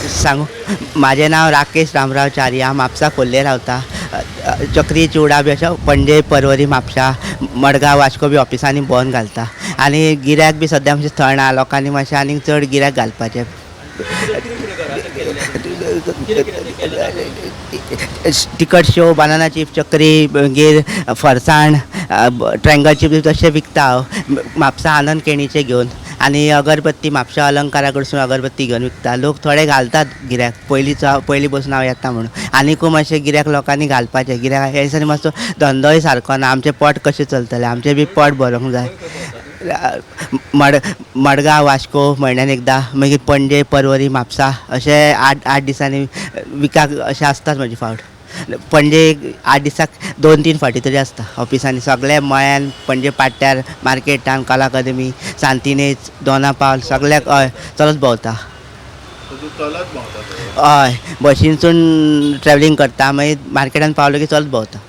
सांगू, म्हाजें नांव राकेश रामराव च्यारी. हांव म्हापसा खोर्ले रावता. चकरी चिवडा बी अशें पणजे, परवरी, म्हापशा, मडगांव, वास्को बी ऑफिसांनी भोंवन घालता. आनी गिऱ्याक बी सद्या मातशें थंड आहा. लोकांनी मातशें आनीक चड गिऱ्याक घालपाचें. तिखट शेव, बनाना चिप्स, चकरी, मागीर फरसाण, ट्रायंगल चिप्स तशें विकता हांव म्हापसा आनंद केणीचें घेवन. आनी अगरबत्ती म्हापशा अलंकारा कडसून अगरबत्ती घेवन विकता. लोक थोडे घालतात गिऱ्याक, पयलींचो पयलीं बसून हांव येता म्हणून. आनिकूय मातशें गिऱ्याक लोकांनी घालपाचें. गिऱ्याक ह्या दिसांनी मातसो धंदोय सारको ना. आमचें पोट कशें चलतलें? आमचें बी पोट भरोंक जाय. मडगांव, वास्को म्हयन्यान एकदां, मागीर पणजे, परवरी, म्हापसा अशें 8 8 दिसांनी विकाक अशें आसताच म्हजी फावट. पणजे 8 दिसाक 2-3 फावटी तरी आसता. ऑफिसांनी सगल्या मळ्यान, पणजे पाट्ट्यार, मार्केटान, कला अकादमी, सांतिनेज, दोना पावल सगल्याक हय चलत भोंवता. चलत भोंवता? हय, बशीनसून ट्रॅवलींग करता, मागीर मार्केटान पावलो की चलत भोंवता.